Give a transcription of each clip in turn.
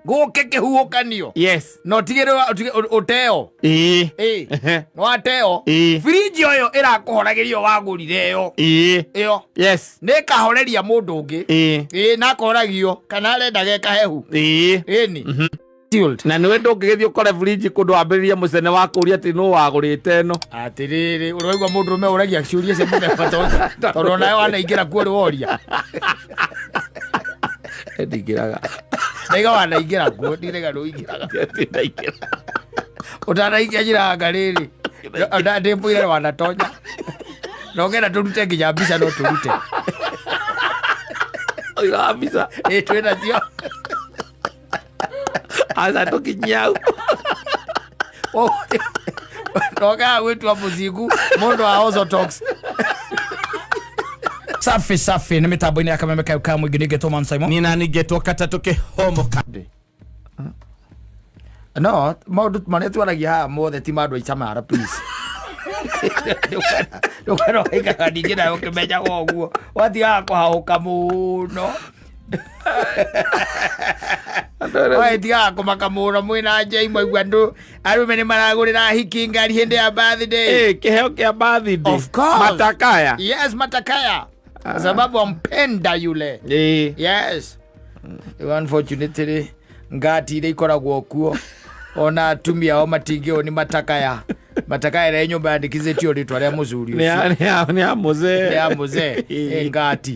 Gũke kĩhuhũkanio. Yes. Na ũtigĩrĩre ũteo. Ĩĩ. Ĩĩ. Ehe. Nĩwateo. Ĩĩ. Birinji ũyũ ĩrakũhoragĩria wagũrire ĩyo. Ĩĩ. Ĩyo. Yes. Nĩ ĩkahoreria mũndũ ũngĩ. Ĩĩ. Ĩĩ na akohoragio kana arenda ge kahehu. Ĩĩ. Ĩni. Sealed. Na nĩwe ndũngĩgĩthiĩ ũkore burinji kũndũ wambĩrĩrie mũcene wa kũũria atĩ nũ wagũrĩte ĩno. Atĩrĩrĩ, ũraigua mũndũ ũrũme ũragia ciũria cia mũthemba ta ũcio tondũ onawe wanaingĩra kuo rĩ woria. Ndingĩraga. Ndaiga wanaingĩra kuo, ndirega ndũingĩraga. Ndaingĩra. Ũtanaingĩra njiraga rĩrĩ. Ndĩmwĩre wanatonya. Na ũngĩenda tũrute nginya mbica no tũrute. Oiga mbica. Ĩ twĩ nacio. Aca tũkinyia hau. Ndokaga gwĩtua mũcingu mũndũ wa Ozotox. Safi safi nĩ mĩtambo-inĩ ya kameme kayo ka mũingĩ nĩngetwo Man Simon. Niĩ nani ngetwo katatũ kĩhomoka. No, maũndũ marĩa twaragia haha mothe ti ma andũ a Itamara please. Ndũkana ũgaikara ningĩ nawe ũkĩmenyaga ũguo watigaga kũhahũka mũno. Oe tigaga kũmaka mũno mwĩna njei mwaigua andũ arũme nĩ maragũrĩra hiki ngari hĩndĩ ya birthday. Eh, kĩheo kĩa birthday. Of course. Matakaya. Yes, matakaya. Kwa sababu ampenda yule. Ĩĩ. Yes. Unfortunately, ngati iria ikoragwo kuo ona atumia ao matingĩo nĩ matakaya matakaya ĩrĩa nyũmba yandĩkithĩtio rĩtwa rĩa mũcuri Nĩ ya- ũcio nĩ ya- nĩ ya mũzee. nĩ ya mũzee ĩ ngati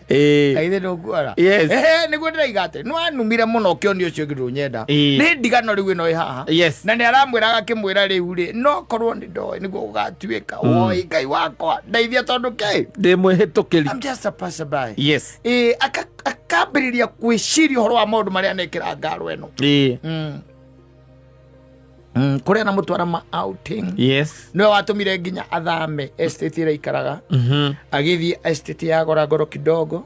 Ĩĩ. kaithe ndũkuona Yes. Ehe, nĩguo ndĩraiga atĩ nĩwanumire mũno ũkĩonio ũcio ũngĩ ndũnyenda Ĩĩ. nĩ ndigano rĩu ĩno ĩ haha Yes. na nĩ aramwĩraga akĩmwĩra rĩu rĩ no korwo nĩ ndoĩ nĩguo gũgatuĩka woi ngai wakwa ndeithia tondũ kĩ Ndĩ mwĩhĩtũkĩri. I'm just a passerby Yes. Ĩĩ, akambĩrĩria gwĩciria ũhoro wa maũndũ marĩa anekĩra ngaro ĩno Ĩĩ. Kũrĩa anamũtwara ma outing. Yes. Nĩwe watũmire nginya athame estate ĩrĩa aikaraga agĩthiĩ estate ya goragoro kidogo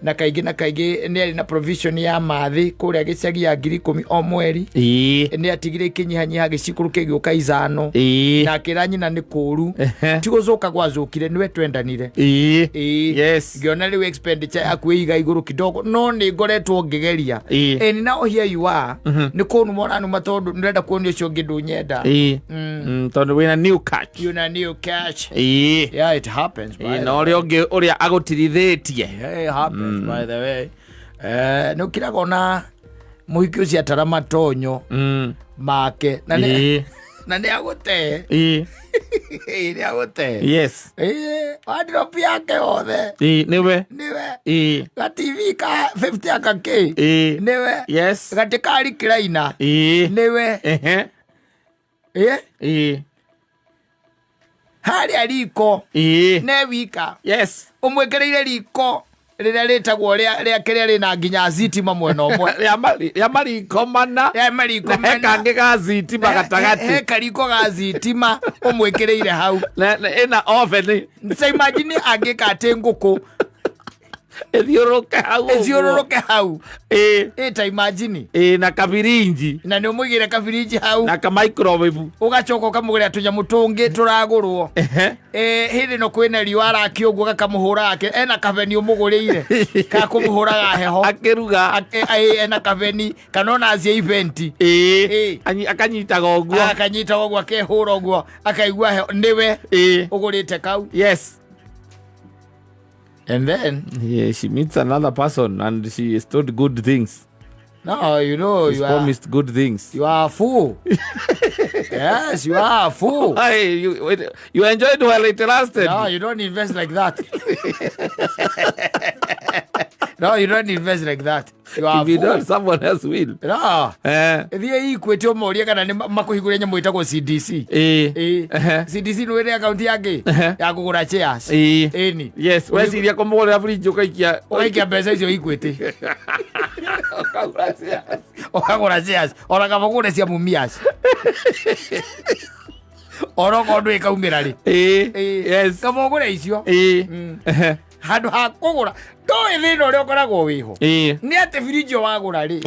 na kaingĩ na kaingĩ nĩ arĩ na provision ya mathĩ kũrĩa gĩcagi ya 10,000 o mweri. Ĩĩ. Nĩ atigire ikĩnyihanyiha gĩcikũrũke gĩũka 5. Ĩĩ. Na akĩra nyina nĩ kũru. Ti gũcũka gwacũkire nĩwe twendanire. Ĩĩ. Ĩĩ. Yes. Ngĩona rĩu expenditure yaku ĩiga igũrũ kidogo no nĩ ngoretwo ngĩgeria. And now here you are nĩ kũnuma ũranuma tondũ ndĩrenda kuonia ũcio ũngĩ ndũnyenda. Ĩĩ. Tondũ wĩna new catch. You new cash. Ĩĩ. Yeah, it happens, by Ĩĩ, the na ũrĩa ũngĩ ũrĩa agũtirithĩtie. Yeah, it happens, by the way. Nĩ ũkiraga ona mũhiki ũcio atara matonyo make na nĩ Ĩĩ. na nĩ agũte. Ĩĩ. Ĩĩ, nĩ agũte. Yes. Ĩĩ, wardrobe yake yothe Ĩĩ, nĩwe. nĩwe. Ĩĩ. Ga TV ka 50 aka k Ĩĩ. nĩwe. Yes. Gatĩ ka recliner Ĩĩ. nĩwe. Ehe. Ĩĩ, Ĩĩ. harĩa riko Ĩĩ. ne wika. Yes. Ũmwĩkĩrĩire riko rĩrĩa rĩtagwo rĩa kĩrĩa rĩna nginya thitima mwena ũmwe. Rĩa mariko mana. Rĩa mariko Na he mana. kangĩ ga thitima He gatagatĩ. kariko ga thitima ũmwĩkĩrĩire hau. Na ĩna oven. Sa imagine angĩka atĩ ngũkũ Ĩthiũrũrũke hau ũguo. Ĩthiũrũrũke hau. Ĩĩ. Ĩ ta imagine. Ĩĩ, na kabirinji. Na nĩ ũmũigĩre kabirinji hau. Na ka microwave. Ũgacoka ũkamũgũrĩra tũnyamũ tũngĩ tũragũrwo. Ehe. Ĩ, hĩndĩ ĩno kwĩna riũa arakio ũguo gakamũhũra ake ena kabeni ũmũgũrĩire ka kũmũhũraga heho. Akĩruga. Ena kabeni kana ona acie event. Ĩĩ. Ĩĩ. Akanyitaga ũguo. Akanyita ũguo akehũra ũguo akaigua heho nĩwe Ĩĩ. ũgũrĩte kau. Yes. And then Yeah, she meets another person and she is told good things. No, you know, She's you are promised good things. You are a fool. Yes, you are a fool. Hey, you enjoyed while it lasted. No, you don't invest like that. No, you don't invest like that. You are If you a fool. don't, someone else will. No. Eh. Thiĩ Equity ũmorie kana nĩ makũhingũre nyamũ ĩtagwo CDC. Ĩĩ. Ĩĩ. Ehe. CDC nĩ wĩrĩ akaunti yangĩ Ehe. ya kũgũra shares. Ĩĩ. Ĩni. Yes, weciria kũmũgũrĩra fridge ũkaikia Ũgaikia mbeca icio Equity. Ũkagũra shares. Ũkagũra shares. Ona kaba ũgũre cia Mumias. Ona okorwo ndũĩ ĩkaumĩra rĩ. Ĩĩ. Ĩĩ. Yes. Kaba ũgũre icio. Ĩĩ. Ehe. Handũ ha kũgũra ndũĩ thĩna ũrĩa ũkoragwo wĩho Ĩĩ. nĩ atĩ birinji ĩyo wagũra rĩ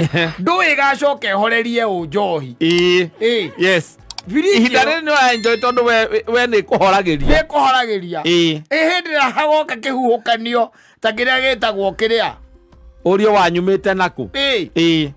ndũĩ ĩgacoka ĩhorerie ũ njohi. Ĩĩ. Ĩĩ. Yes. Birinji Ihinda ĩyo rĩrĩ nĩ ũraenjoy tondũ we nĩ kũhoragĩria. Nĩ kũhoragĩria. Ĩĩ. Ĩ hĩndĩ ĩrĩa hagoka kĩhuhũkanio ta kĩrĩa gĩtagwo kĩrĩa Ũrio wanyumĩte naku. Ĩ, Ĩ.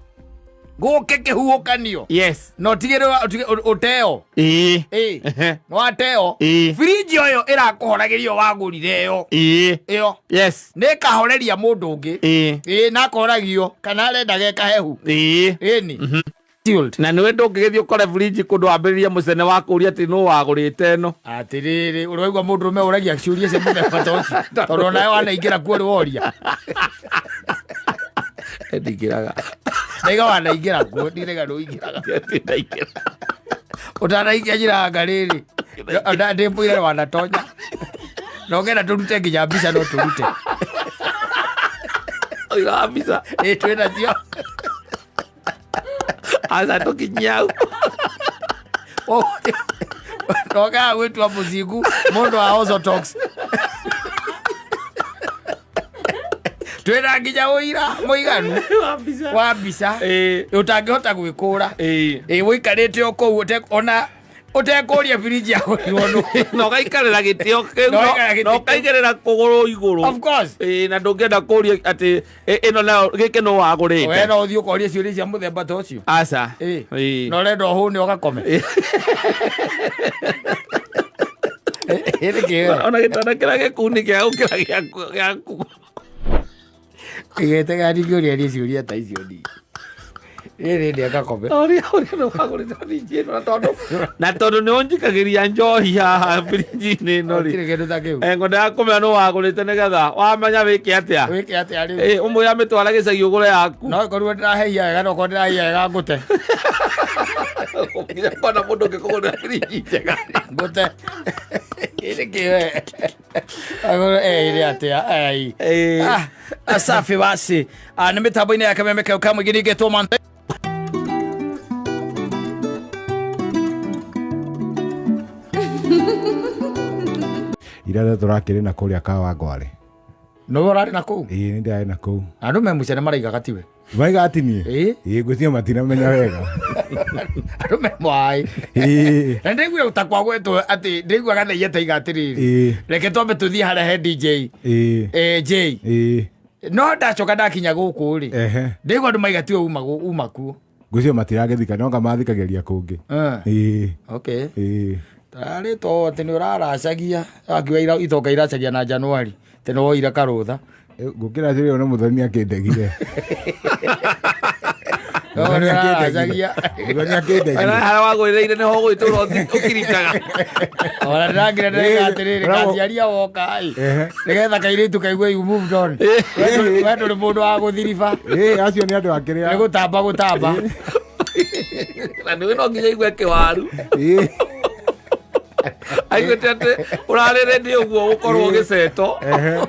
gũke kĩhuhũkanio Yes. na ũtigĩrĩre ũteo. Ĩ. Ĩ. Ehe. Nĩwateo. Ĩ. Birinji ũyũ ĩrakũhoragĩria wagũrire ĩyo. Ĩ. Ĩyo Yes. nĩ ĩkahoreria mũndũ ũngĩ. Ĩ. Ĩ, na akohoragio kana arenda gekahehu. Ĩ. Ĩni. Sealed. Na nĩwe ndũngĩgĩthiĩ ũkore burinji kũndũ wambĩrĩrie mũcene wa kũũria atĩ nũ wagũrĩte ĩno. Atĩrĩrĩ, ũraigua mũndũ ũrũme ũragia ciũria cia mũthemba ta ũcio, tondũ onawe wanaingĩra kuo nĩ woria. Ndingĩraga. Ndaiga wanaingĩra kuo, ndiraiga ndũingĩraga. Ndingĩra. Ũtanaingia njiranga rĩrĩ, ndĩmwĩre wanatonya. Na ũngĩenda tũrute nginya mbica no tũrute. Ũigaga mbica. Ĩ, twĩ nacio. Aca tũkinyia hau. Nogaa gwĩtua mũcingu mũndũ wa Ozotox. Twĩna nginya ũira mũiganu Wa mbica. wa mbica Ĩ. ũtangĩhota gwĩkũra. Ĩ. Ĩ, ũikarĩte o kũu ona ũtekũria birinji yagũrirwo nũ. Na ũgaikarĩra gĩtĩ o kĩu Na ũgaikarĩra gĩtĩ na ũkaigĩrĩra kũgũrũ igũrũ. Of course. Ĩ, na ndũngĩenda kũria atĩ ĩno nayo gĩkĩ nũ We wagũrĩte. no ũthiĩ ũkorie ciũria cia mũthemba ta ũcio. Aca. Ĩ. Ĩ. Na ũrenda ũhũne ũgakome. Ĩ, nĩkĩ we? Ona gĩtanda kĩrĩa gĩkuuni kĩa gũkĩra gĩaku. Gĩtega ndingĩũria niĩ ciũria ta icio niĩ. Rĩrĩ ndĩ agakome. Ũrĩa ũrĩa nĩ wagũrĩte birinji ĩno na tondũ nĩ ũnjikagĩria njohi haha birinji-inĩ ĩno rĩ. Gũtirĩ kĩndũ ta kĩu. Ngwendaga kũmenya nũ wagũrĩte nĩgetha wamenya wĩke atĩa. Wĩke atĩa rĩu? Ĩ, ũmwĩre amĩtware gĩcagi ũgũre yaku. No ĩkorirwo ndĩraheia wega, no korwo ndĩraheia wega ngũte. Nginya kuona mũndũ ũngĩkũgũrĩra birinji njega. Ngũte. Ĩ, nĩkĩ we? Agũrũ, ĩ, ĩrĩ atĩa? Ai. Ĩ. Ah, asafi basi. Ah, nĩ mĩtambo-inĩ ya Kameme kau ka mũingĩ ningĩtwo Mante. Ira tũrakĩrĩ na kũrĩa Kawangware. Nĩwe ũrarĩ na kũu? Ĩĩ nĩ ndĩrarĩ na kũu. Andũ me mũcene maraigaga tiwe. Maiga atĩ niĩ? Ĩĩ. Ĩĩ ngwĩciria matinamenya wega. Andũ me mwaĩ. Ĩĩ. Na ndĩraigua ta kwa gwetwo atĩ ndĩraigua gathaiya taiga atĩrĩrĩ. Ĩĩ. Reke twambe tũthiĩ harĩa he DJ. Ĩĩ. Eh, J. Ĩĩ. No ndacoka ndakinya gũkũ rĩ. Ehe. Ndĩraigua andũ maiga tiwe uma kuo. Ngwĩciria matiragĩthika no anga mathikagĩria kũngĩ. Eh. Ĩĩ. Okay. Ĩĩ. Tararĩtwo atĩ nĩ ũraracagia akiuga itonga iracagia na Januari atĩ nĩ woire karũtha. Ngũkĩra cĩrĩ ona mũthoni akĩndegire. No nĩ ũraracagia. Mũthoni akĩndegire. Harĩa wagũrĩrĩire nĩho ũgũgĩtũra ũkiritaga. Ona ndĩrakĩra ndĩraiga atĩrĩrĩ Bravo. gaciaria woka ĩ. Ehe. Nĩgetha kairĩtu kaigue you moved on. We ndũrĩ mũndũ wa gũthiriba. Ĩĩ acio nĩ andũ akĩrĩa. Nĩ gũtamba gũtamba. Na nĩwe no nginya aigue kĩwaru. Ĩĩ. Aiguĩte atĩ ũrarĩ ready ũguo gũkorwo ũgĩcetwo. Ehe.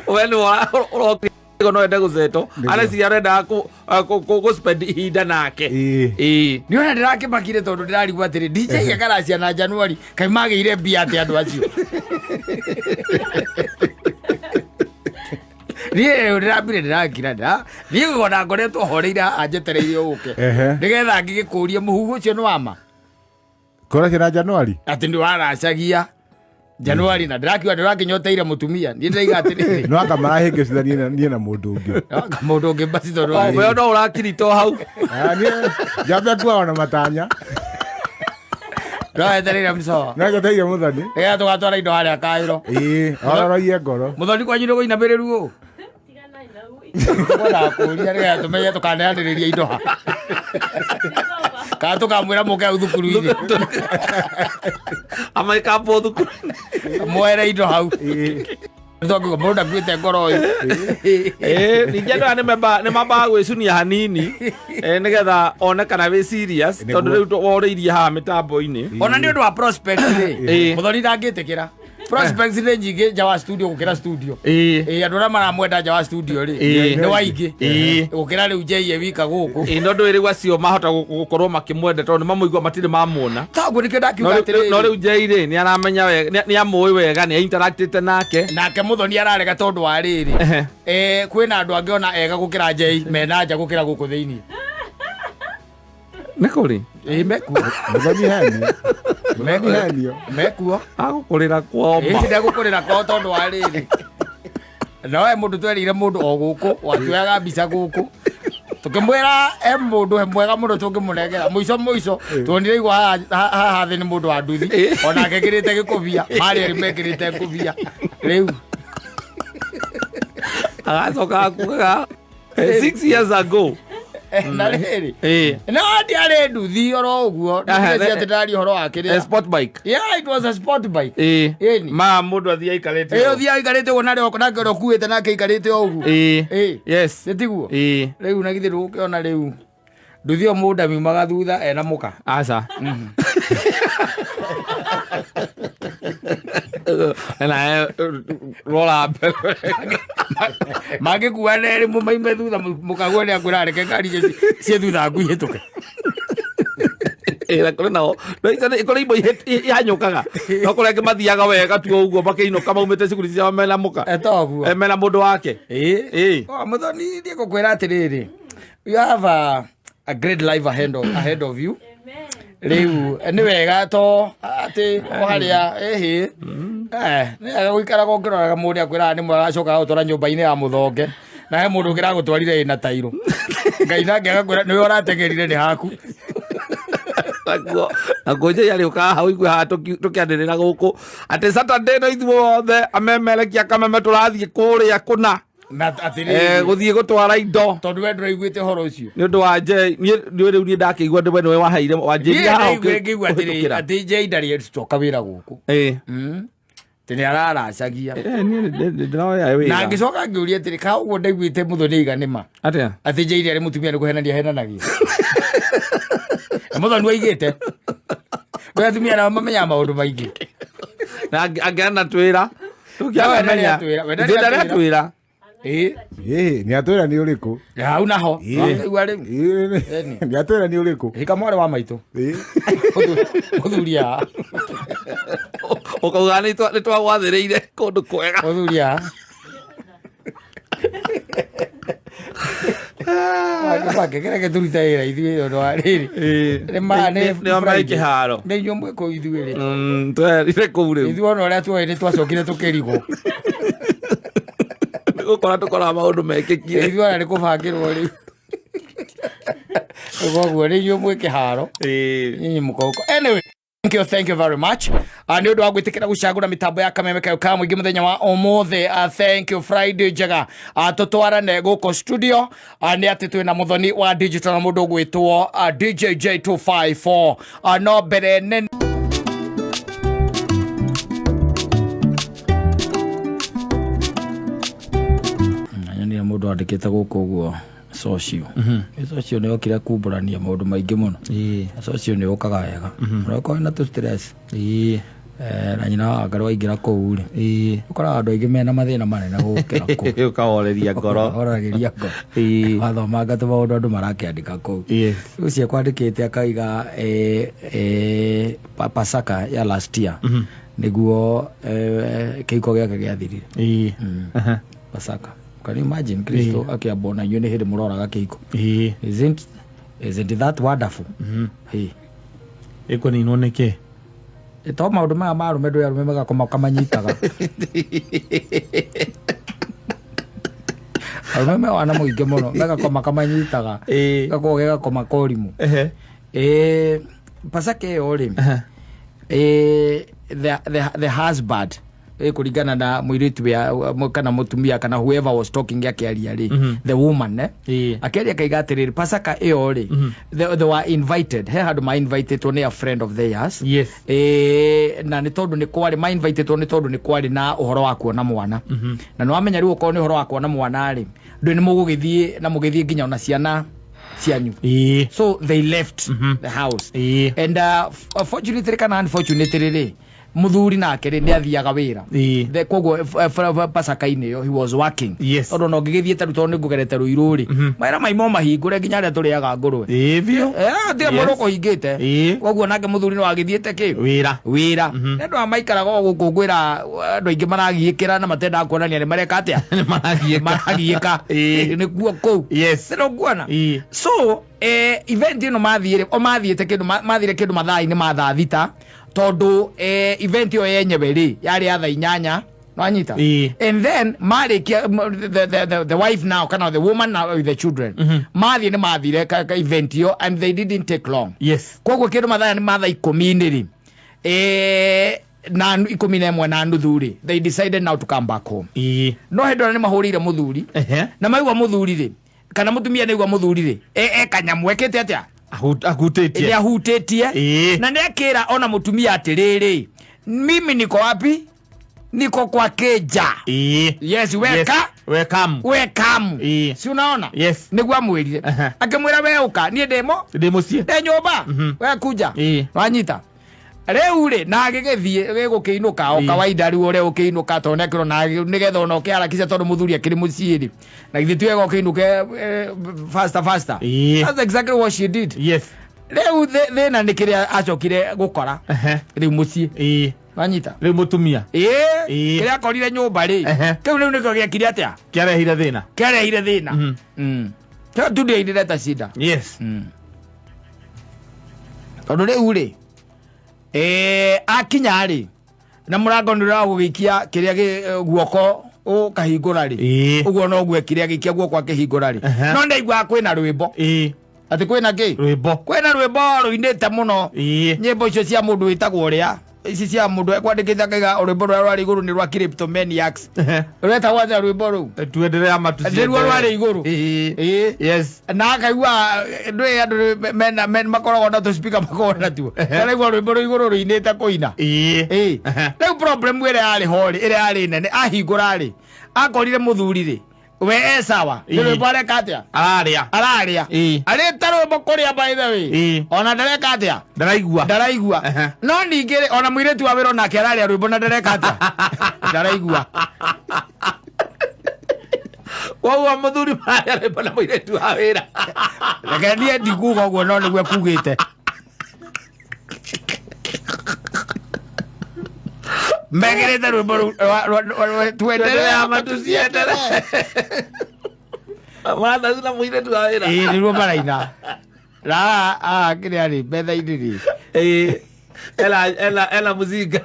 We nĩwe ũrokire no ende gũcetwo. Areciria arendaga gũ spend ihinda nake. Ĩĩ. Ĩĩ. Nĩ ona ndĩrakĩmakire tondũ ndĩrarigwo atĩrĩ DJ akaracia na Januari kaĩ magĩire mbia atĩ andũ acio. Niĩ ndĩrambire ndĩrakira niĩ ona ngoretwo horeire haha njetereire ũke Ehe. nĩgetha ngĩgĩkũrie mũhuhu ũcio nĩ wama Kũracia na Januari? atĩ nĩ waracagia Januari na ndĩrakiuga ndĩrakĩnyoteire mũtumia niĩ ndĩraiga atĩrĩrĩ No anga marahĩngĩcithania niĩ na mũndũ ũngĩ. anga mũndũ ũngĩ basi tondũ We no ũrakirita o hau. Ah, niĩ njambe nguaga na matanya. ndĩraetereire mcoa No njetereire mũthoni. nĩgetha tũgatwara indo harĩa kaĩro. Ĩĩ, ororoie ngoro. Mũthoni kwanyu nĩ kũinamĩrĩru ũ? Tũkwendaga kũũria nĩgetha tũmenye tũkaneanĩrĩria indo ha kana tũkamwĩra mũke hau thukuru-inĩ Amaikambwo thukuru. mwere indo hau. Tondũ mũndũ ndakuĩte ngoro ũyũ. Ĩĩ, ningĩ andũ aya nĩ mambaga gwĩcunia hanini nĩgetha one kana wĩ serious tondũ rĩu worĩirie haha mĩtambo-inĩ. Ona nĩ ũndũ wa prospects rĩ, Ĩĩ. mũthoni ndangĩtĩkĩra. Prospects nĩ nyingĩ nja wa studio gũkĩra studio. Ĩĩ. Ĩĩ, andũ arĩa maramwenda nja wa studio rĩ Ĩĩ. nĩ waingĩ Ĩĩ. gũkĩra rĩu Jay e wika gũkũ. Ĩĩ, no ndũĩ rĩu acio mahota gũkorwo makĩmwenda tondũ nĩ mamũigua matirĩ mamuona. Taguo nĩkĩo ndakiuga No atĩrĩrĩ. rĩu Jay rĩ nĩ aramenya wega, nĩ amũĩ wega, nĩ interactĩte nake. Nake mũthoni ararega tondũ wa rĩrĩ. Ehe. Kwĩna andũ angĩ ona ega gũkĩra Jay mena nja gũkĩra gũkũ thĩinĩ. Nĩ kũrĩ? Ĩĩ, mekuo. Mũthoni henio. Mũthoni henio. Mekuo. Agũkũrĩra kwao ma. Ĩĩ, ndegũkũrĩra kwao tondũ wa rĩrĩ. No he mũndũ twerĩire mũndũ o gũkũ watuoyaga mbica gũkũ tũkĩmwĩra he mũndũ he mwega mũno tũngĩmũnengera mũico mũico tuonire igwa haha thĩ nĩ mũndũ wa nduthi onake ekĩrĩte gĩkũbia marĩ erĩ mekĩrĩte ngũbia rĩu. Agacoka akugaga 6 years ago. Na rĩrĩ, no ndiarĩ nduthi oro ũguo. Aha, ndĩreci atĩ ndaria ũhoro wa kĩrĩa Sport bike. Yeah, it was a sport bike. Ĩni. Ma mũndũ athiĩ aikarĩte ĩyo ũũ. thiaga aikarĩte ũguo narĩ nake ũrĩa ũkuĩte nake aikarĩte o ũguo. Ĩ tiguo? Rĩu na githĩ ndũgũkĩona rĩu nduthi ĩyo mũndũ amiumaga thutha ena mũka? Aca, na rora mbere. Mangĩkua nerĩ mũmaime thutha, mũkagua nĩ akwĩra reke ngari icio ciĩ thutha aku ihĩtũke. Na kũrĩ nao no icio kũrĩ imwe ihanyũkaga, no kũrĩ angĩ mathiaga wega tu o ũguo makĩinũka maumĩte cukuru ciao mena mũka. Etoguo. Mena mũndũ wake. Ĩ Mũthoni, ndiĩ gũkwĩra atĩrĩrĩ, you have a great life ahead of you. Rĩu nĩ wega to atĩ o harĩa ĩhĩ nĩ wega gũikaraga ũkĩroraga mũndũ akwĩraga nĩ mwega acokaga gũtwara nyũmba-inĩ ya mũthonge na he mũndũ ũngĩragũtwarire ĩna tairũ ngai nake agakwĩra nĩwe ũrategerire nĩ haku. Naguo njei arĩ ũkaga hau igue haha tũkĩanĩrĩra gũkũ atĩ Saturday no ithuothe amemerekia kameme tũrathiĩ kũrĩa kũna. Na atĩrĩrĩ, gũthiĩ gũtwara indo. Tondũ we ndũraiguĩte ũhoro ũcio. Nĩ ũndũ wa njei niĩ rĩu niĩ ndakĩigua nĩ we nĩwe waheire wanjĩria Niĩ haha ndaiguire ngĩigua atĩrĩrĩ ũkĩhĩtũkĩra. atĩ njei ndarĩ coka wĩra gũkũ. Atĩ nĩ araracagia. Niĩ ndĩroya Na wĩra. ngĩcoka ngĩũria atĩrĩ, ka ũguo ndaiguĩte mũthoni aiga nĩ ma Atĩa? Atĩ njei arĩ mũtumia nĩ kũhenania henanagia na mũthoni aigĩte kwĩ atumia nao mamenyaga maũndũ maingĩ. Na angĩana twĩra No, we ndarĩ atwĩra, we ndarĩ tũkĩamenya atwĩra. twĩra. Ĩ. Ĩ, nĩ atwĩra nĩ ũrĩkũ. Hau naho. Waigua rĩu? Ĩ, Ĩni. nĩ atwĩra nĩ ũrĩkũ. Hika mwarĩ wa maitũ. Ĩ. Mũthuri a Ũkauga nĩ twagwathĩrĩire kũndũ kwega. Mũthuri a Kĩreke tũrute wĩra ithuĩ ũndũ wa rĩrĩ. Nĩo marĩ kĩharo. Nĩ inyuĩ mwĩ kũu ithuĩ rĩ. Twerire kũu rĩu. Ithuĩ ona ũrĩa tuoĩ nĩ twacokire tũkĩrigwo. Nĩ gũkora tũkoraga maũndũ mekĩkire. Ithuĩ ona nĩ kũbangĩrwo rĩu. Koguo nĩ inyuĩ mwĩ kĩharo. Nyinyi mko huko. Anyway, thank you, thank you very much. Nĩ ũndũ wa gwĩtĩkĩra gũcagũra mĩtambo ya kameme kayo ka mũingĩ mũthenya wa ũmũthĩ. Thank you, Friday njega. Tũtwarane gũkũ studio. Nĩ atĩ twĩna mũthoni wa digital na mũndũ ũgwĩtwo DJ J254. No mbere nene nyonire mũndũ andĩkĩte gũkũ ũguo socio socio nĩ okire kumbũrania maũndũ maingĩ mũno. Socio nĩ ũkaga wega ũrokorwo na tũ stress. Na nyina wa Ngarĩ waingĩra kũu rĩ, ũkoraga andũ aingĩ mena mathĩna manene gũkĩra kũu. Ũkahoreria ngoro. Horagĩria ngoro. Wathomanga tũmaũndũ andũ marakĩandĩka kũu. Ũcio kwandĩkĩte akaiga Pasaka ya last year nĩguo kĩhiko gĩake gĩathirire. Pasaka, can you imagine Kristo akĩambwo na inyuĩ nĩ hĩndĩ mũroraga kĩhiko? Isn't that wonderful? Hey. Ĩkũninwo nĩkĩ? To maũndũ maya ma arũme, ndũĩ arũme magakoma kamanyitaga arũme me wana mũingĩ mũno megakoma kamanyitaga gakorwo gegakoma korimũ. Pasaka ĩyo rĩ, the husband, kũringana na mũirĩtu kana mũtumia kana whoever was talking akĩaria rĩ, the woman, akĩaria akaiga atĩrĩrĩ, Pasaka ĩyo rĩ, they were invited he handũ ma invitedwo nĩ a friend of theirs. Na nĩ tondũ nĩ kwarĩ ma invitedwo nĩ tondũ nĩ kwarĩ na ũhoro wa kuona mwana na nĩ wamenya rĩu okorwo nĩ ũhoro wa kuona mwana rĩ, ndũĩ nĩ mũgũgĩthiĩ na mũgĩthiĩ nginya ona ciana cianyu. So they left the house and fortunately kana unfortunately rĩ, mũthuri nake rĩ nĩ athiaga wĩra. Koguo pasaka-inĩ ĩyo he was working. Tondũ ona ũngĩgĩthiĩ tarĩu tondũ nĩ ngũgerete rũirũ rĩ, mawĩra maimo mahingũre nginya arĩa tũrĩaga ngũrwe. Ĩĩ biũ. Tiga mũndũ ũkũhingĩte. Koguo nake mũthuri nĩ wagĩthiĩte kĩ Wĩra. Wĩra. Nĩ andũ aya maikaraga o gũkũ ngwĩra andũ aingĩ maragiĩkĩra na matendaga kuonania nĩ mareka atĩa. Maragiĩka. Maragiĩka. Nĩkuo kũu. Nĩ kuona. So event ĩno mathiĩre o mathiĩte kĩndũ mathire kĩndũ mathaa-inĩ ma thaa 6 tondũ event ĩyo yenyewe rĩ yarĩ ya thaa 8. Nwanyita? Ĩĩ. And then marĩkia the wife now kana the woman now with the children, mathiĩ nĩ mathire ka event ĩyo and they didn't take long. Koguo kĩndũ mathaa nĩ mathaa 10-inĩ rĩ, na 11:30 rĩ, they decided now to come back home. No hĩndĩ ĩrĩa nĩ mahũrĩire mũthuri na maigua mũthuri rĩ, kana mũtumia nĩ aigua mũthuri rĩ, e kanyamũ ekĩte atĩa? Ahutĩtie. Nĩ ahutĩtie. Na nĩ akĩra ona mũtumia atĩrĩrĩ, mimi niko wapi? Niko kwa keja. Yes, weka. Yes. Welcome. Wekamu. Si unaona? Yes. Nĩguo amwĩrire. Akĩmwĩra we ũka, niĩ ndĩmo Ndĩ mũciĩ. ndĩ nyũmba. We kuja. Wanyita? Rĩu rĩ, na agĩgĩthiĩ gĩgũkĩinũka o kawaida. Rĩu ũrĩa ũkĩinũka tondũ nĩakĩrona na nĩgetha ona ũkĩharakisha tondũ mũthuri akĩrĩ mũciĩ rĩ, na githĩ ti wega ũkĩinũke faster faster? That's exactly what she did. Rĩu thĩna nĩ kĩrĩa acokire gũkora rĩu mũciĩ. Wanyita? Rĩu mũtumia. Ĩĩ. Kĩrĩa akorire nyũmba rĩ, kĩu rĩu nĩkĩo gĩekire atĩa? Kĩarehire thĩna. Kĩarehire thĩna. Kĩo tu ndio ilileta shida. Tondũ rĩu rĩ, akinya rĩ, na mũrango nĩ ũragũgĩikia kĩrĩa guoko ũkahingũra rĩ, ũguo noguo ekire, agĩikia guoko akĩhingũra rĩ, no ndaiguaga kwĩna rwĩmbo. Atĩ kwĩna kĩ? Rwĩmbo. Kwĩna rwĩmbo rũinĩte mũno. Nyĩmbo icio cia mũndũ wĩtagwo ũrĩa, ici cia mũndũ ekwandĩkĩte akaiga rwĩmbo rũrĩa rwarĩ igũrũ nĩ rwa Kleptomaniacs. Rwetagwo atĩa rwĩmbo rũu? Tuendelea ama tusiendelee? Nĩruo rwarĩ igũrũ. Na akaigua ndũĩ andũ mena makoragwo na tũspika makoragwo natuo, araigua rwĩmbo rwĩ igũrũ rũinĩte kũina. Rĩu problem ĩrĩa yarĩ ho rĩ, ĩrĩa yarĩ nene, ahingũra rĩ, akorire mũthuri rĩ, we e sawa, nĩ rwĩmbo areka atĩa? Ararĩa. Ararĩa. Arĩte rwĩmbo kũrĩa, by the way. Ona ndareka atĩa? Ndaraigua. Ndaraigua. No ningĩ rĩ, ona mũirĩtu wa wĩra onake ararĩa rwĩmbo na ndareka atĩa? Ndaraigua. Koguo mũthuri mararĩa rwĩmbo na mũirĩtu wa wĩra. Reke niĩ ndikuga ũguo, no nĩguo kugĩte mekĩrĩte rwĩmbo rũu tuendelee ama tusiendelee. Maratathi na mũirĩtu wa wĩra. Ĩĩ, nĩruo maraina na haha kĩrĩa rĩ, metha-inĩ rĩ. Ena mũcinga.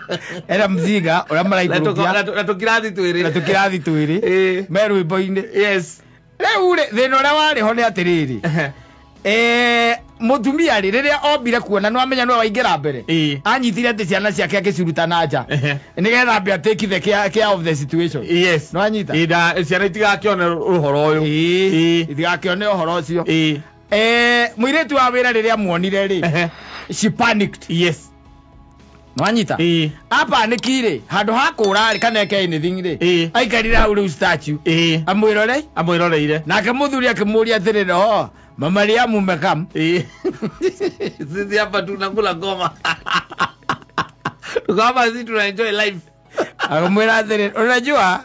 Ena mzinga ũrĩa maraikũrũkia. Na tũkirathi twĩrĩ. Na tũkirathi twĩrĩ. Me rwĩmbo-inĩ. Rĩu rĩ, thĩna ũrĩa warĩ ho nĩ atĩrĩrĩ, mũtumia rĩ, rĩrĩa ombire kuona nĩ wamenya nĩwe waingĩra mbere, anyitire atĩ ciana ciake akĩciruta na nja nĩgetha ambe atake the care of the situation. Nĩwanyita? Ĩĩ, na ciana itigakĩone ũhoro ũyũ. Itigakĩone ũhoro ũcio. Mũirĩtu wa wĩra rĩrĩa muonire rĩ, she panicked. Nĩwanyita? Apaniki rĩ, handũ ha kũra rĩ kana eke anything rĩ, aikarire hau rĩu statue amwĩrore. Amwĩroreire. Nake mũthuri akĩmũria atĩrĩrĩ, o mama Mariamu umekam? Sisi hapa tunakula ngoma. Tuko hapa sisi tuna enjoy life. Akamwĩra atĩrĩrĩ, unajua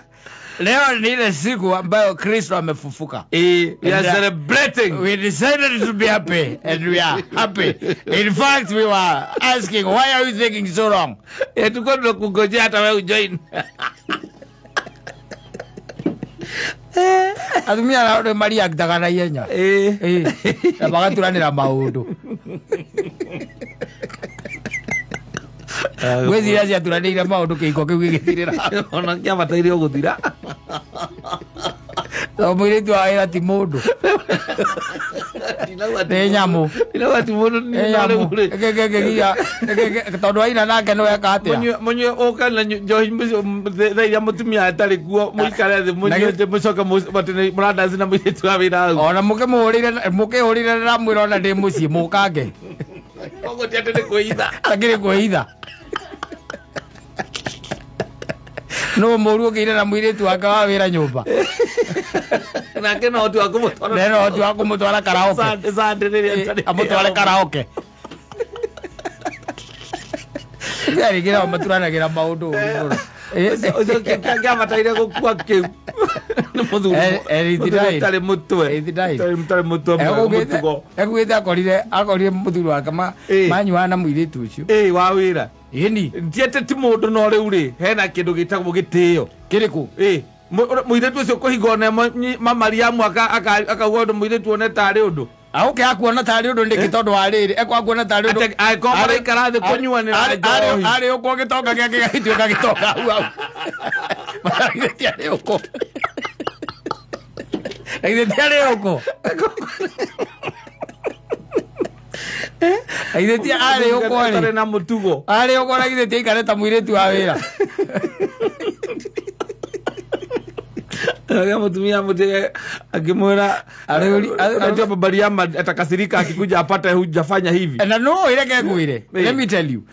leo ni ile siku ambayo Kristo amefufuka. We are And, celebrating. We decided to be happy and we are happy. In fact, we were asking, why are you taking so long? Tuko tunakungojea hata wewe ujoin. Atumia nao nĩ mariaktaga na ihenya. Na magaturanĩra maũndũ. Ngwĩciria ciaturanĩire maũndũ kĩhiko kĩu gĩgĩthirĩra. Ona kĩabataire o gũthira. Tondũ mũirĩtu wa wĩra ti mũndũ. Nĩ nyamũ. Ndinauga ti mũndũ. Nĩ nyamũ. Tondũ waina nake nĩ weka atĩa? Mũnyue ũke na njohi thaa iria mũtumia atarĩ kuo, mũikare thĩ mũnyue, mũcoke mũrandaci na mũirĩtu wa wĩra hau. Ona mũkĩmũhũrĩre mũkĩhũrĩre na mwĩra ona ndĩ mũciĩ mũkange. Koguo ti atĩ nĩ kwĩhitha. Akĩrĩ kwĩhitha. No mũru ũkĩire na mũirĩtu wake wa wĩra nyũmba. Nake no ũhoti wa kũmũtwara. Neno ũhoti wa kũmũtwara karaoke. Sunday rĩrĩa atarĩ. Amũtware karaoke. Rĩngĩ nao maturanagĩra maũndũ ũru mũno. Ũcio kĩabataire gũkua kĩu nĩ mũthuri Mũthuri ũtarĩ mũtwe. Ũtarĩ mũtwe mwega mũtugo. Ekugĩte akorire mũthuri wake manyuaga na mũirĩtu ũcio. Wa wĩra. Ĩni. Ti atĩ ti mũndũ, no rĩu rĩ, hena kĩndũ gĩtagwo gĩtĩo. Kĩrĩkũ? Mũirĩtu ũcio kũhinga one mamariamu akauga ũndũ mũirĩtu one tarĩ ũndũ. Auke akuona tarĩ ũndũ nĩkĩ? Tondũ wa rĩrĩ ekwakuona tarĩ ũndũ. Atĩ angĩkorwo maraikara thĩ kũnyuanĩra njohi. Arĩ ũkwo gĩtonga gĩake gĩgĩtuĩka gĩtonga hau hau. Githĩ ti arĩ ũkũ? Na githĩ ti arĩ ũkũ? Na githĩ ti arĩ ũkũ rĩ? Atarĩ na mũtugo. Arĩ ũkũ na githĩ ti aikare ta mũirĩtu wa wĩra? Anaambia mũtumia mũtige akimwĩra unajua baba Liam atakasirika akikuja apate hujafanya hivi. Na no ĩreke ngwĩre. Let me tell you.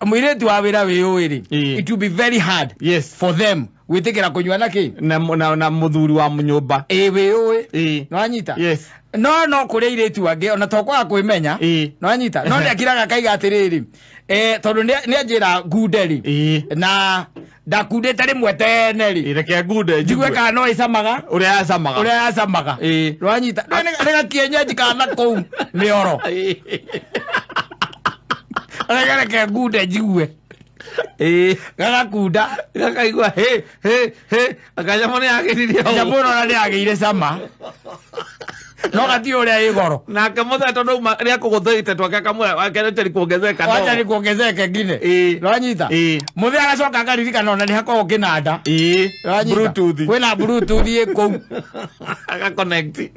Mũirĩtu wa wĩra wĩyũĩ rĩ, it will be very hard for them gwĩtĩkĩra kũnyua na kĩ na mũthuri wa nyũmba. Ĩ wĩyũĩ. Nĩwanyita? Yes. No kũrĩ airĩtu angĩ ona to kwaga kwĩmenya. Nĩwanyita? No nĩakiraga akaiga atĩrĩrĩ, tondũ nĩanjĩra ngunde rĩ, na ndakundĩte rĩmwe tene rĩ, reke ngunde njigue kana no ĩcamaga ũrĩa yacamaga. Ũrĩa yacamaga. Nĩwanyita? Nĩ gakienyenji kana kũu mĩoro. Reke reke ngunde njigue. Gagakunda. Gakaigua he he he akanyamũ nĩ yagĩririe ũũ. Nyamũ ĩno ona nĩ yagĩire cama. No gatiĩ ũrĩa ĩ goro. Nake mũthee tondũ auma nĩ akũgũthĩte twake akamwĩra wake nĩ kuongezeka no. Wacha nikuongezeke ngine. Nĩwanyita? Mũthee agacoka akaririkana ona nĩ hakoragwo kĩnanda. Nĩwanyita? Bluetooth. Kwĩna Bluetooth ĩ kũu. Agaconnect.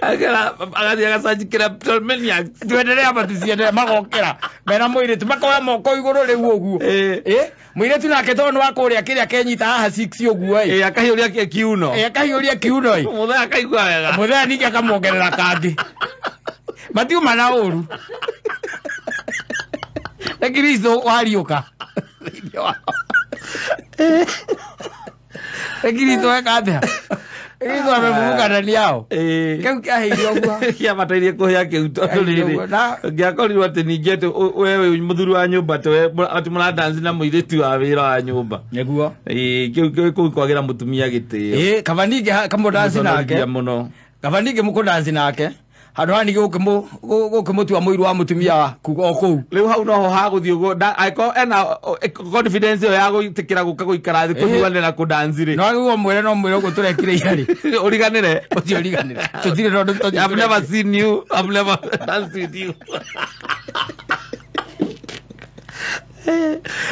Agathiĩ agacanjikĩra Maniacs. Tuendelee ama tusiendelee? Magokĩra mena mũirĩtu makoya moko igũrũ rĩu ũguo. Mũirĩtu nake tondũ nĩ wa kũrĩa kĩrĩa kenyita haha 6 ũguo ĩ. Akahiũria kiuno. Akahiũria kiuno ĩ. Mũthee akaigua wega. Mũthee ningĩ akamuongerera kangĩ. Matiuma na ũru. Na Kristo wariũka. Na Kristo weka atĩa? Kristo amefufuka ndani yao. Kĩu kĩaheire ũguo. Kĩabatairie kũhĩa kĩu tondũ Kĩaheire rĩrĩ ũguo. Na ngĩakorirwo atĩ ningĩ atĩ we wĩ mũthuri wa nyũmba atĩ we atĩ mũradanci na mũirĩtu wa wĩra wa nyũmba. Nĩguo. Kĩu kũu kwagĩra mũtumia gĩtĩo. Kaba ningĩ kamũdanci nake. Mũconorithia mũno. Kaba ningĩ mũkũdanci nake. Handũ haha ningĩ gũkĩmũtua mũiru wa mũtumia waku o kũu. Rĩu hau noho hagũthiĩ ũguo, angĩkorwo ena confidence ĩyo ya gwĩtĩkĩra gũka gũikara thĩ kũnyuanĩra kũdanci rĩ. No agĩrĩirwo mwĩre no mwĩre ũguo tũrekire ira rĩ. Ũriganĩre. Ũcio ũriganĩre. Tũtirĩ na ũndũ tũthiĩ I've never tũrekire. seen you. I've never danced with you.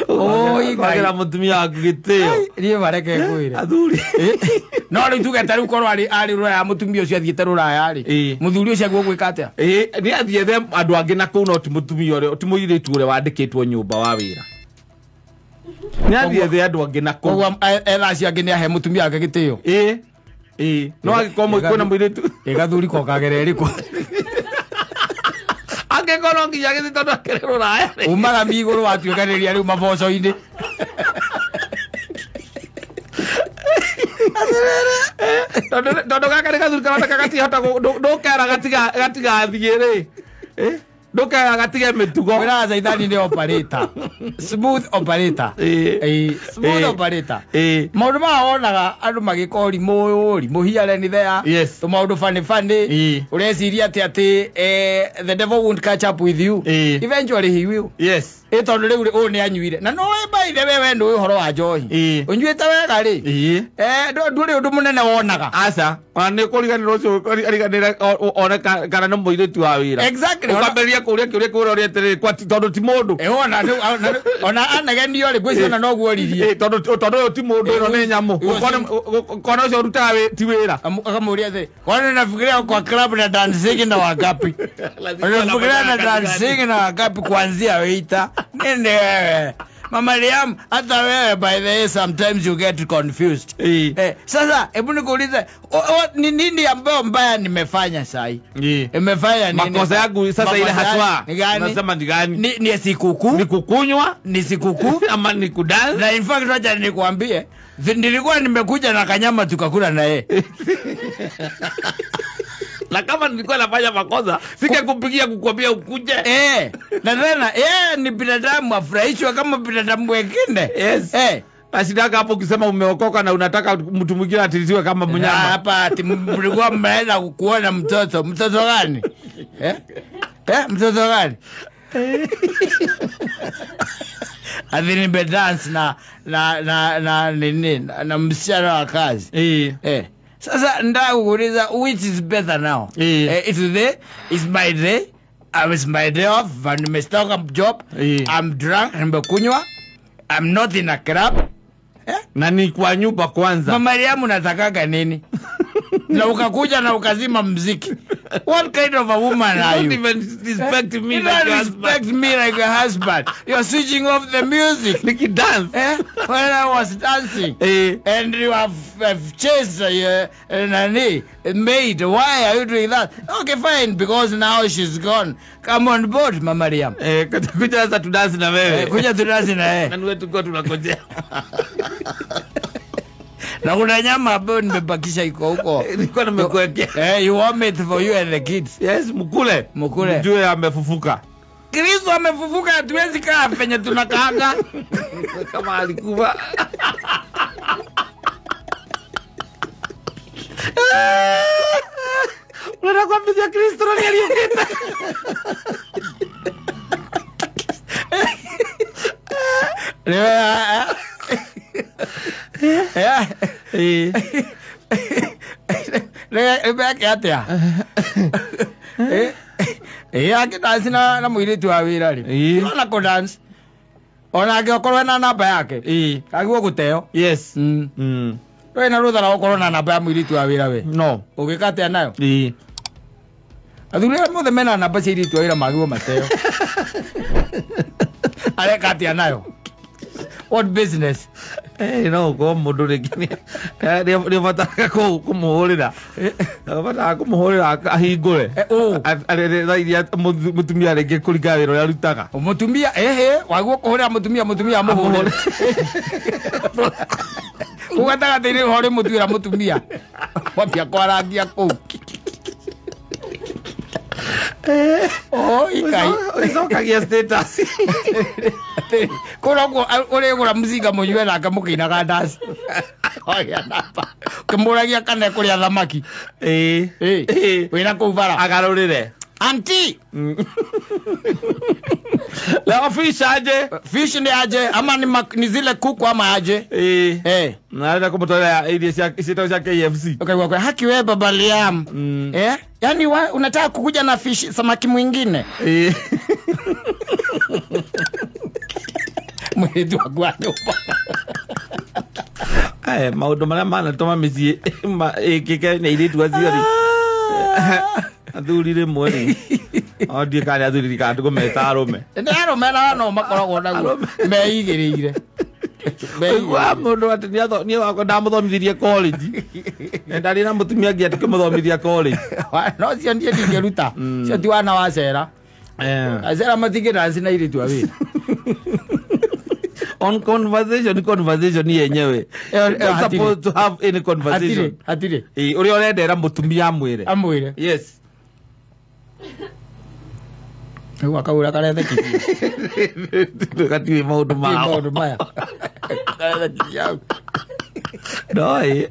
Oi, Ngai. Kwagĩra mũtumia waku gĩtĩo. Niĩ mareke ngwĩre. Athuri. No rĩu tuge ta rĩu korwo arĩ rũraya mũtumia ũcio athiĩte rũraya rĩ. Mũthuri ũcio aguo gwĩka atĩa? Nĩ athiĩ ethe andũ angĩ na kũu no ti mũtumia ũrĩa, ti mũirĩtu ũrĩa wandĩkĩtwo nyũmba wa wĩra. Nĩ athiĩ ethe andũ angĩ na kũu. Koguo etha acio angĩ nĩ ahe mũtumia wake gĩtĩo. No angĩkorwo kwĩna mũirĩtu. Ĩ gathuri ko kagere ĩrĩkũ? Angĩkorwo nginya gĩtĩ tondũ akĩrĩ rũraya rĩ. Umaga mi igũrũ watuĩkanĩria rĩu maboco-inĩ. Tondũ gaka nĩ gathuri karoneka gatihota ndũkera gatigathiĩ rĩ. Ndũkera gatige mĩtugo. Kwĩraga caitani nĩ operator. Smooth operator. Smooth operator. Maũndũ maya wonaga andũ magĩka ũrimũ ũyũ ũrimũ here and there. Tũmaũndũ funny funny. Ũreciria atĩ the devil won't catch up with you. Eventually he will. Ĩ tondũ rĩu ũyũ nĩ anyuire. Na nĩũĩ by the way we ndũĩ ũhoro wa njohi. Ũnyuĩte wega rĩ. Ndũrĩ ũndũ mũnene wonaga. Aca. Ona nĩ kũriganĩrwo ũcio ariganĩre one kana nĩ mũirĩtu wa wĩra. Exactly. Ũkambĩrĩria kũũria kĩũria kĩũria ũrĩa atĩrĩrĩ, kwa tondũ ti mũndũ. Ona rĩu, ona anegenio rĩ, ngwĩciria ona noguo oririe. Tondũ ũyũ ti mũndũ, ĩno nĩ nyamũ. Kona ũcio ũrutaga ti wĩra. Akamũria atĩrĩ, kwani unafikiria kwa club na dancing na wangapi? Unafikiria na dancing na wangapi kuanzia waiter? Nini wewe? Mama Liam, hata wewe by the way sometimes you get confused. Sasa hebu nikuulize, ni nini ambayo mbaya nimefanya sahi? Nimefanya nini? Makosa yangu sasa ile Makosa haswa. ni gani? Unasema ni gani? Ni sikukuu. Ni kukunywa? Ni sikukuu ama ni kudance? Na in fact wacha nikuambie, nilikuwa nimekuja na kanyama tukakula na yeye. Na kama nilikuwa nafanya makosa, singekupigia kukwambia ukuje. Na tena, ni binadamu afurahishwe kama binadamu wengine. Basi hapo ukisema umeokoka na unataka mtu mwingine atiliziwe kama mnyama. Hapa ati mlikuwa mnaenda kuona mtoto. Mtoto gani? Mtoto gani? Ati nimedance na nini, na msichana wa kazi. Sasa nataka kukuuliza which is better now? It's the, it's my day. I was my day off, and nimetoka job. I'm drunk, nimekunywa. I'm not in a club. Na ni kwa nyumba kwanza. Mama Mariamu natakaga nini? Na ukakuja na ukazima mziki. What kind of a woman are Don't you? even respect me You like don't your husband. respect me like a husband. You're switching off the music. Nikidance. Eh? When I was dancing. Eh. And you have chased nani, maid. Why are you doing that? Okay, fine, because now she's gone. Come on board, Mama Mariam. Eh, kuja sasa tudansi na wewe. Eh, kuja tudansi na yeye. Na niwe tuko tunangojea. Na kuna nyama ambayo nimebakisha iko huko. Nilikuwa nimekuwekea. Eh, you want it for you and the kids. Yes, mkule. Mkule. Mjue amefufuka. Kristo amefufuka, hatuwezi kaa penye tunakaaga. Kama alikufa. Unaenda kuambia Kristo nani aliyokita? Eh. Reke atia? Eh, akĩdanci na mũirĩtu wa wĩra rĩ. Ĩĩ. Ona kũdance. Ona angĩkorwo ena namba yake. Eh. Agwo gũteo. Yes. Mm. Mm. Ndũrĩ na rũtha rwa gũkorwo na namba ya mũirĩtu wa wĩra we. No. Ũngĩka atĩa nayo? Eh. Athuri arĩa mothe mena namba cia airĩtu a wĩra magĩrĩirwo mateo. Areka atĩa nayo? What business? Eh, no ũkorwo mũndũ rĩngĩ nĩ ũbataraga kũmũhũrĩra. Ũbataraga kũmũhũrĩra ahingũre. Eh, ũ. Thaa iria mũtumia rĩngĩ kũringana wĩra ũrĩa arutaga. Mũtumia ehe wagwo kũhũrĩra mũtumia mũtumia amũhũrĩre. Kũu gatagatĩ-inĩ ho rĩ mũtuĩra mũtumia. Wambia kwarangia kũu. Oh, ikai. Ũcokagia status. Kũu nokuo ũrĩgũra mũcinga mũnyue nake mũkĩinaga ndaci. Wagĩa namba. Ũkĩmũragia kana ekũrĩa thamaki. Eh. Ĩ. Wĩna kũu bara. Agarũrĩre. Auntie, Leo fish aje. fish ni aje ama ni zile kuku ama aje? Eh. Eh. Na arenda kũmũtwarĩra irio cia ciĩtagwo cia KFC. Ukaigua kwa haki wewe baba Liam. Mm. Eh? Yaani unataka kukuja na fish samaki mwingine? Eh. Mwiritu waku wa nyũmba. Eh, maũndũ marĩa manatũma mĩciĩ ĩkĩke nĩ airĩtu acio rĩ. Athuri rĩmwe rĩ. O ndiĩ kana nĩ athuri kana tũkũmeta arũme. Nĩ arũme na no makoragwo naguo meigĩrĩire. Ũiguaga mũndũ atĩ niĩ wakwa ndamũthomithirie college. Na ndarĩ na mũtumia ũngĩ atĩ college. No cio niĩ ndingĩruta. Cio ti wana wa cera. Eh. Acera matingĩdanci na airĩtu a wĩra. On conversation, conversation yenyewe. Ĩyo You're hatirĩ. supposed to have any conversation. Hatirĩ, hatirĩ. Eh, ũrĩa ũrendera mũtumia amwĩre. Amwĩre. Yes. Rĩu akaura karethekithia. Gatiũĩ maũndũ mao. Maũndũ maya. Karethekithia hau. No ĩ.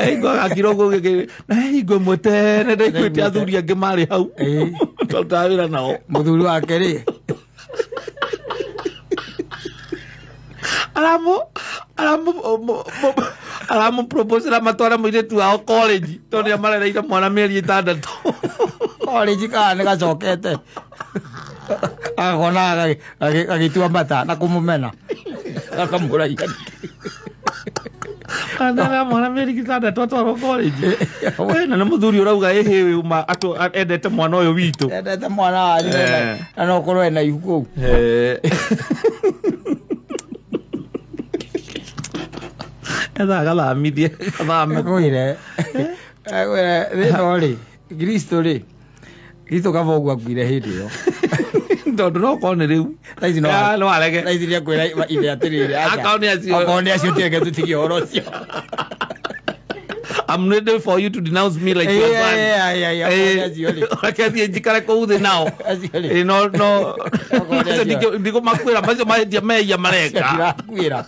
Hingo agakira ũguo gĩkĩ na he hingo ĩmwe tene ndaiguĩte athuri angĩ marĩ hau. Ĩ. Twarutaga wĩra nao. Mũthuri wake rĩ. Aramũ proposera matware mũirĩtu wao college tondũ nĩ amarereire mwana mĩeri 6. College kana nĩ gacokete. Agakona agĩtua mata na kũmũmena. Akamũragia. Anara mwana mĩeri 6 atwarwo college. Eh, na nĩ mũthuri ũrauga ĩhĩ uma endete mwana ũyũ witũ. Endete mwana wanyu Eh. na no ũkorwo ena ihu kũu. Eh. Ethaga gathamithie gathame. Ngwĩre. Ngwĩre thĩna rĩ, Kristo rĩ. Kristo kaba ũguo akuire hĩndĩ ĩyo. Tondũ no korwo nĩ rĩu. Thaa ici no Ah, no arege. Thaa ici nĩakwĩra ithe atĩrĩrĩ. aca. Akorwo nĩ acio. Akorwo nĩ acio tiege tũtigie ũhoro ũcio. I'm ready for you to denounce me like your son. Akorwo nĩ acio rĩ. Reke thiĩ njikare kũu thĩ nao. Acio rĩ. Eh, no no Akorwo nĩ acio. ndikũmakuĩra macio mahĩtia mehia mareka. Ndirakuĩra.